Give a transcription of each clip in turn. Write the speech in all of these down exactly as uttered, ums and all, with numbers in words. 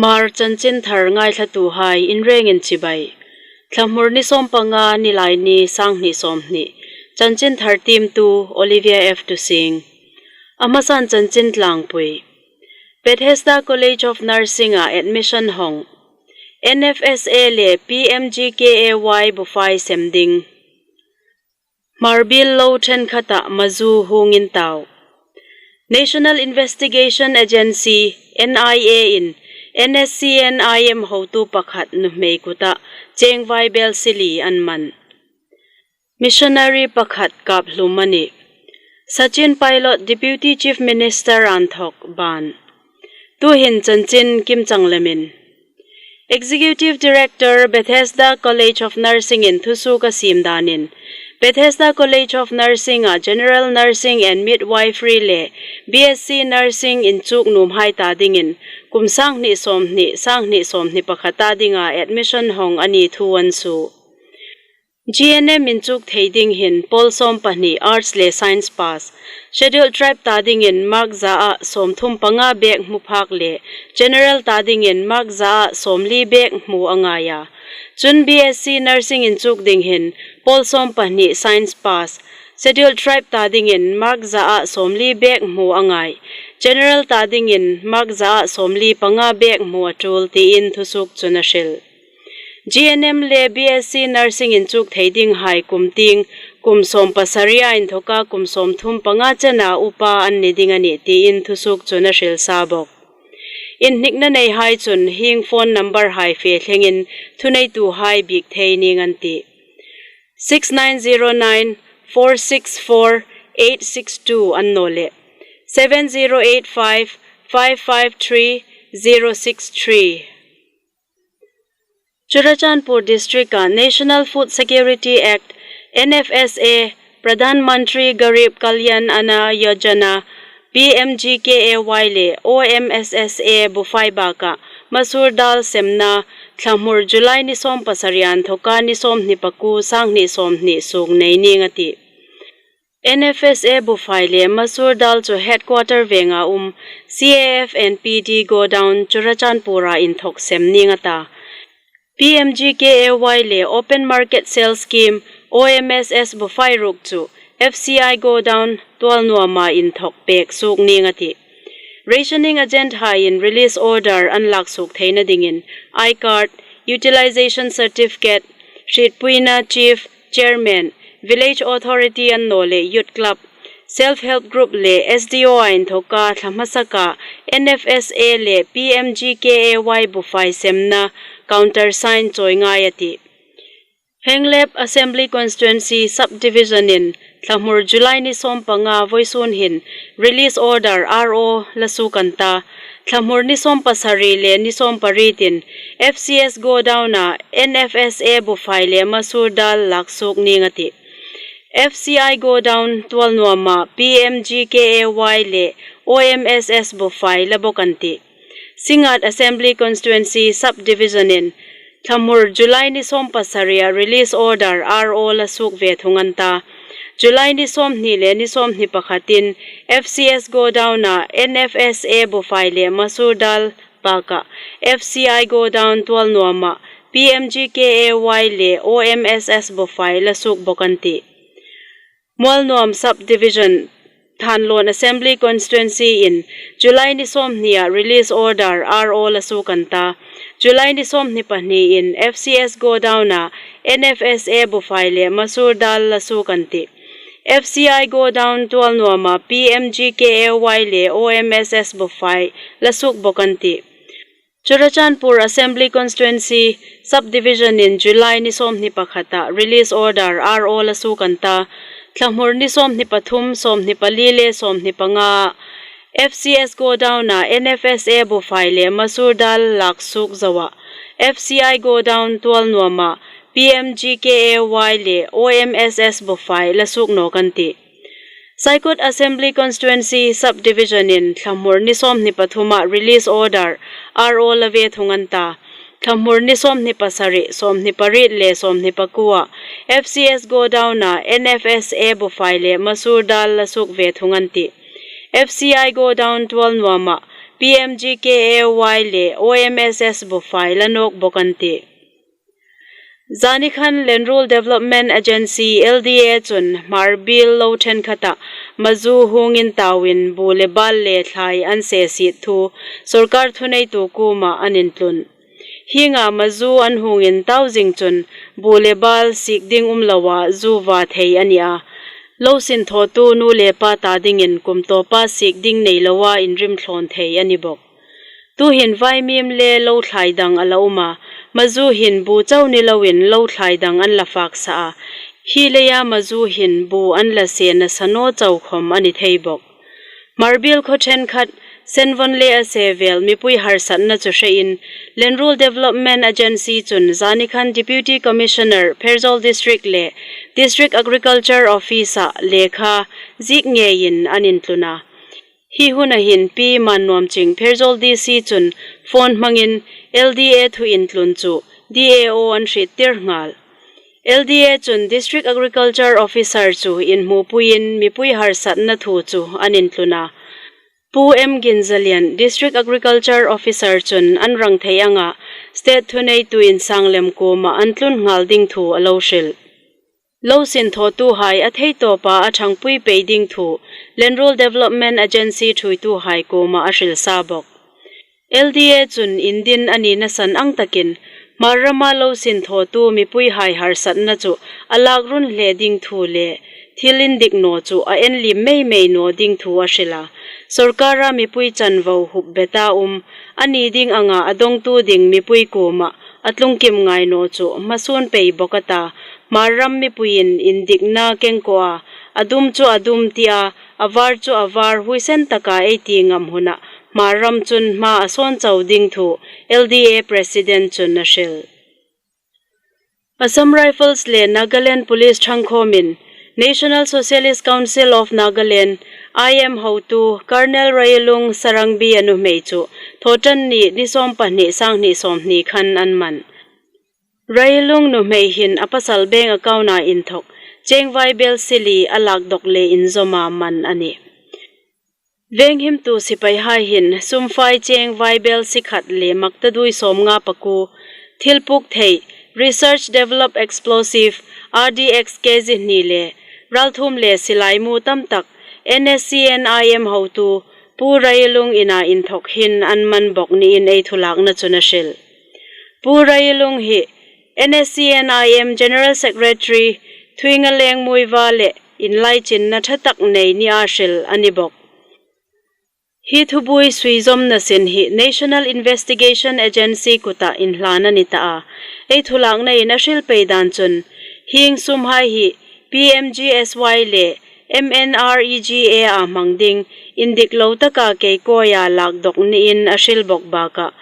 Hmar chanchinthar ngaithlatuhai inrengin chibai. Thlamur ni sawmpanga, Nilaini, sanghni sawmhni. Chanchinthar tiemtu Olivia F Tusing. A hmasan chanchin tlangpui. Bethesda College of Nursing-a admission hawng. N F S A le P M G K A Y bufai sem ding. Hmar Biel lo ṭhenkhata mazu hung intau. National Investigation Agency, N I A-in N S C N I M hotu pakhat nuhmei kuta cheng vaibelchhe li an man. Missionary pakhat kap hlum a nih. Sachin Pilot Deputy Chief Minister a inthawk ban. Tuhin chanchin kimchang lemin. Executive Director, Bethesda College of Nursing-in thusuok a siem danin, Bethesda College of Nursing-a General Nursing and Midwifery le B S C Nursing inchuk nuomhai ta dingin kum sanghni sawmhni, sanghni sawmhni pakhat ta dinga admission hawng a ni thu an suo. G N M inchuk thei ding hin pawl sawmpahni Arts le Science pass, Scheduled Tribe ta dingin mark zaa sawmthum panga bek hmu phak le General ta dingin mark zaa sawmli bek hmu a ngai a. Chun B S C Nursing inchuk ding hin pawl sawmpahni Science pass, Scheduled Tribe ta dingin mark zaa sawmli bek hmu a ngai, General ta dingin mark zaa sawmli panga bek hmu a ṭul tiin thusuok chun a hril. G N M le B S C Nursing inchuk thei dinghai kum tieng, kum sawmpasari a inthawka kum sawmthum panga chena upa an ni ding a nih tiin thusuok chun a hril sa bawk. Inhnikna neihai chun hieng phone number-hai fe thlengin thuneituhai biek thei ning an tih. Six nine zero nine four six four eight six two annawleh seven zero eight five five five three zero six three. Churachandpur District-a National Food Security Act, N F S A, Pradhan Mantri Garib Kalyan Anna Yojana, P M G K A Y le O M S S A bufai baka masoor dal semna thlamur July ni sawmpasari a inthawka ni sawmhni pakuo, sanghni sawmhni suok nei ning a tih. N F S A bufai le masoor dal chu headquarter venga um C A F and P D godown Churachandpur-a inthawk sem ning a ta. P M G K A Y le Open Market Sales Scheme, O M S S bufai ruok chu F C I godown Tuolnuoma inthawk pek suok ning a tih. Rationing agent-haiin release order an lak suok theina dingin I card, utilization certificate, hrietpuina chief, chairman, village authority annawleh youth club, self help group le S D O-a inthawka thla hmasaka N F S A le P M G K A Y bufai semna countersign chawi ngai a tih. Henglep Assembly Constituency Subdivision-in thlamur July ni sawmpanga vawisun hin release order R O la suok an ta. Thlamur ni sawmpasari le ni sawmpariet-in F C S godown-a N F S A bufai le masoor dal lak suok ning a tih. F C I godown Tuolnuoma P M G K A Y le O M S S bufai la bawk an tih. Singngat Assembly Constituency Subdivision-in thlamur July ni sawmpasari-a release order R O la suok ve thung an ta. July ni sawmhni le ni sawmhni pakhatin F C S godown-a N F S A bufai le masoor dal baka F C I godown Tuolnuoma P M G K A Y le O M S S bufai la suok bawk an tih. Mualnuam Subdivision, Thanlon Assembly Constituency-in July ni sawmhni-a release order R O la suok an ta. July ni sawmhni pahni-in F C S godown-a N F S A bufai le masoor dal la suok an tih. F C I godown Tuolnuoma P M G K A Y le O M S S bufai la suok bawk an tih. Churachandpur Assembly Constituency Subdivision-in July ni sawmhni pakhata release order R O la suok an ta. Thlamur ni sawmhni pathum, sawmhni pali le sawmhni panga F C S godown-a N F S A bufai le masoor dal lak suok zoa F C I godown Tuolnuoma P M G K A Y le O M S S bufai la suok nawk an tih. Saikot Assembly Constituency Subdivision-in thlamur ni sawmhni pathuma release order R O la ve thung an ta. Thlamur ni sawmhni pasari, sawmhni pariet le sawmhni pakuoa F C S godown-a N F S A bufai le masoor dal la suok ve thung an tih. F C I godown Tuolnuoma P P M G K A Y le O M S S bufai la nawk bawk an tih. Zanikhan Lenruol Development Agency, L D A chun Hmarbiel lo ṭhenkhatah mazu hung intauin bu le bal le thlai an sesiet thu sorkar thuneitu kuoma an intlun. Hienga mazu an hung intau zing chun bu le bal sik ding um loa zu va thei a ni a. Lo sinthawtu nu le pa ta dingin kum tawpa sik ding nei loa inrim thlawn thei a ni bawk. Tuhin vaimim le lo thlai dang a la um a, mazu hin bu chau ni loin lo thlai dang an la fak sa a. Hi leia mazu hin bu an la se nasa naw chau khawm a ni thei bawk. Hmarbiel khaw ṭhenkhat, Senvon le a se vel mipui harsatna chu hrein, Lenruol Development Agency chun zanikhan Deputy Commissioner Pherzawl District le District Agriculture Office-a lekha ziek ngeiin an intlun a. Hi huna hin Pi Mannuamching, Pherzawl D C chun phone hmangin L D A thu intlun chu D A O an hriettir nghal. L D A chun District Agriculture Officer chu inhmupuiin mipui harsatna thu chu an intlun a. Pu M Ginzalian, District Agriculture Officer chun an rang thei anga state thuneitu insanglem kuoma an tlun nghal ding thu a lo hril. Lo sinthawtuhai a thei tawpa a ṭhangpui pei ding thu Lenruol Development Agency ṭhuoituhai kuoma a hril sa bawk. L D A chun indin a nina san ang takin Hmar rama lo sinthawtu mipuihai harsatna chu a lak run hle ding thu le thil indik naw chu a en lim mei mei naw ding thu a hril a. Sorkara mipui chanvo hup beta um a ni ding anga a dongtu ding mipui kuoma a tlungkim ngai naw chu hmasun pei bawk a ta. Hmar ram mipuiin indikna kengkoa, a dum chu a dum tia, a var chu a var huoisen taka ei ti ngam huna Hmar ram chun hma a sawn chau ding thu L D A President chun a hril. Assam Rifles le Nagaland Police ṭhangkhawmin National Socialist Council of Nagaland, I M hotu Colonel Railung Sarangbi a nuhmei chu Thawṭanni ni sawmpahni, sanghni sawmhni khan an man. Railung nuhmei hin a pasal bank account-a inthawk cheng vaibel sili a lak dawk le inzawma man a nih. Venghimtu sipaihai hin sumfai cheng vaibel sikhat le maktaduoi sawmnga pakuo, thil puk thei, research develop explosive, R D X, K G hni le ralthuom le silai mu tam tak N S C N I M hotu Pu Railung ina inthawk hin an man bawk niin ei thulakna chun a hril. Pu Railung hi N S C N I M General Secretary Thuingaleng Muivah le inlaichinna ṭha tak nei nia hril a ni bawk. Hi thubuoi suizawmna sin hi National Investigation Agency kuta inhlan a ni ta a. Ei thulaknain a hril pei dan chun, hieng sumhai hi P M G S Y le M N R E G A-a hmang ding indik lo taka keikoia lak dawk niin a hril bawk bakah,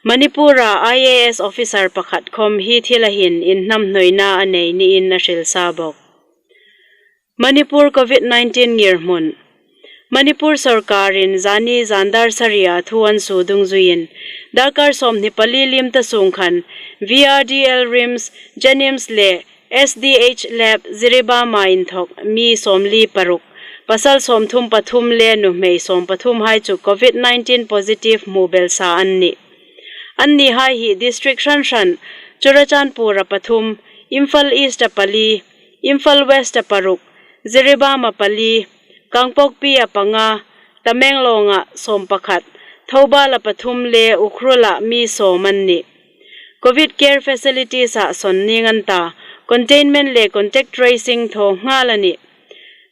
Manipur-a I A S officer pakhat khawm hi thila hin inhnamhnawina a nei niin a hril sa bawk. Manipur Covid nineteen ngirhmun. Manipur sorkarin zani zan dar saria thu an suo dungzuiin, darkar sawmhni pali liem ta sung khan V R D L, RIMS, JNIMS le S D H Lab Jiribam-a inthawk mi sawmli paruk, pasal sawmthum pathum le nuhmei sawmpathum hai chu Covid nineteen positive hmu belsa an nih. Annihai hi district hran hran, Churachandpur-a pathum, Imphal East-a pali, Imphal West-a paruk, Jiribam-a pali, Kangpokpi-a panga, Tamenglong-a sawmpakhat, Thoubal-a pathum le Ukhrul-a mi sawm an nih. Covid care facilities-a sawn ning an ta, containment le contact tracing thaw nghal a nih.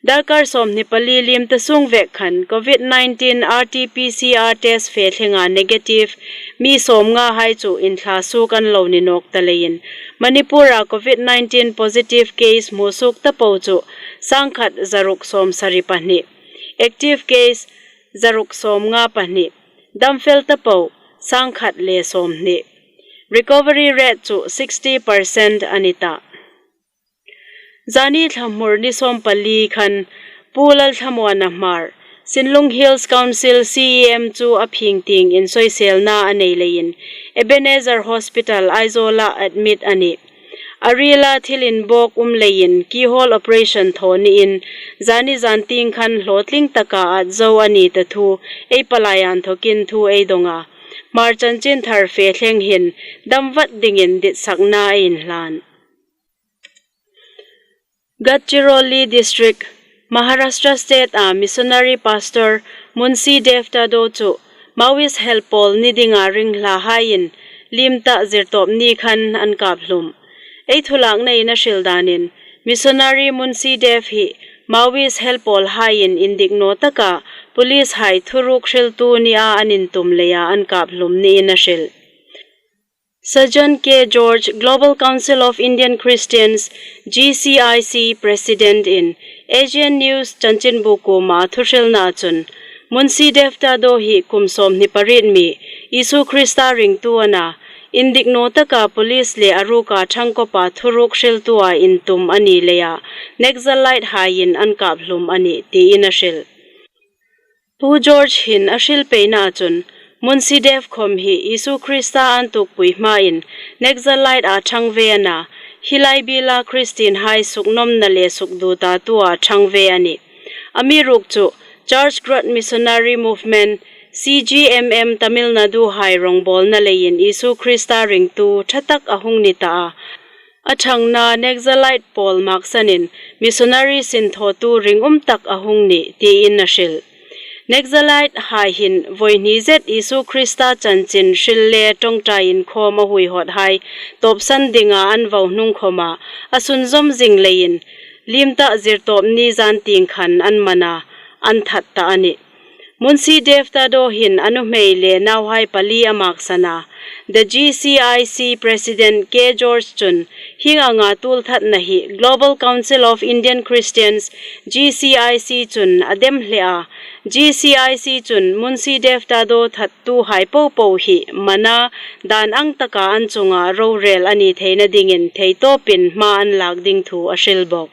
Darkar sawmhni pali liem ta sung vek khan Covid nineteen R T P C R test fe thlenga negative mi sawmnga hai chu inthla suok an lo ni nawk ta leiin, Manipur-a Covid nineteen positive case hmu suok ta po chu sangkhat zaruk sawmsari pahni, active case zaruk sawmnga pahni, damfel ta po sangkhat le sawmhni. Recovery rate chu sixty percent a ni ta. Zani thlamur ni sawmpali khan Pu Lalthlamuona Hmar, Sinlung Hills Council C E M chu a phing tieng insawiselna a nei leiin Ebenezer Hospital Aizawl-a admit a nih. A rila thil inbawk um leiin keyhole operation thaw niin, zani zantieng khan hlawtling taka at zo a ni ta thu ei palai a inthokin thu ei dawng a. Hmar chanchinthar fe thleng hin dam vat dingin ditsakna ei inhlan. Gadchiroli District, Maharashtra State-a missionary pastor Munshi Dev Tado chu Maoist helpawl ni dinga ring hlahaiin liem ta Zirtawpni khan an kap hlum. Ei thulaknain a hril danin, missionary Munshi Dev hi Maoist helpawlhaiin indik naw taka police hai thuruk hriltu nia an intum leia an kap hlum niin a hril. Sajan K George, Global Council of Indian Christians, G C I C President-in Asian News chanchinbu kuoma a thuhrilna chun, Munshi Dev Tado hi kum sawmhni pariet mi, Isu Krista ringtu a na, indik naw taka police le a ruka thangkawpa thuruk hriltua intum a ni leia Naxalite haiin an kap hlum a nih, tiin a hril. Pu George hin a hril peina chun, Munshi Dev khom hi Isu Krista an tukpui hmain Naxalite-a thang ve a na, hi lai biela Christian hai suknawmna le sukduta tua thang ve a nih. Amiruokchu, Church Growth Missionary Movement, C G M M Tamil Nadu hai rawngbawlna leiin Isu Krista ringtu ṭha tak a hung ni ta a. A thangna Naxalite pawl maksanin missionary sinthawtu ringum tak a hung nih, tiin a hril. Naxalite hai hin voihni zet Isu Krista chanchin hril le ṭawngṭai inkhawm a huihawt hai tawpsan dinga an vau hnung khoma a sunzawm zing leiin liem ta Zirtawpni zantieng khan an man a, an that ta a nih. Munshi Dev Tado hin a nuhmei le nauhai pali a maksan a. The G C I C President K George chun hieng anga tuolthatna hi Global Council of Indian Christians, G C I C chun a dem hle a. G C I C chun Munshi Dev Tado thattuhai popo hi man a, dan ang taka an chunga rorel a ni theina dingin theitawpin hma an lak ding thu a hril bawk.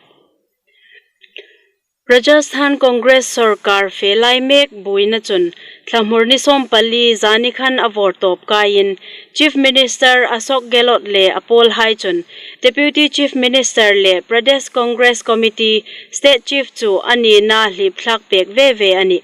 Rajasthan Congress sawrkar fe lai mek buoina chun, thlamur ni sawmpali zani khan a vawrtawp kaiin, Chief Minister Ashok Gehlot le a pawlhai chun, Deputy Chief Minister le Pradesh Congress Committee State Chief chu a nina hlip thlak pek ve ve a nih.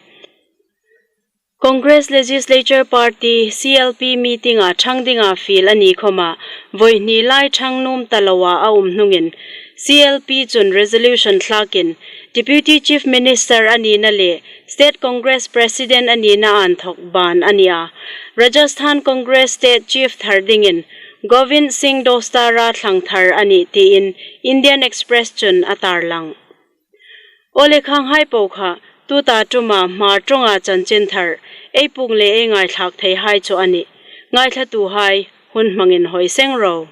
Congress Legislature Party, C L P meeting-a ṭhang dinga fiel a ni khoma, voihni lai ṭhang nuom ta loa a um hnungin, C L P chun resolution thlakin, Deputy Chief Minister a nina le State Congress President a nina inthawk ban a ni a. Rajasthan Congress State Chief thar dingin, Govind Singh Dostara thlang thar a nih tiin Indian Express chun a tarlang. Aw le, khanghai po kha, tuta ṭuma Hmar ṭawnga chanchinthar, ei puong le ei ngaithlak theihai chu a nih. Ngaithlatuhai, hun hmangin hawi seng ro.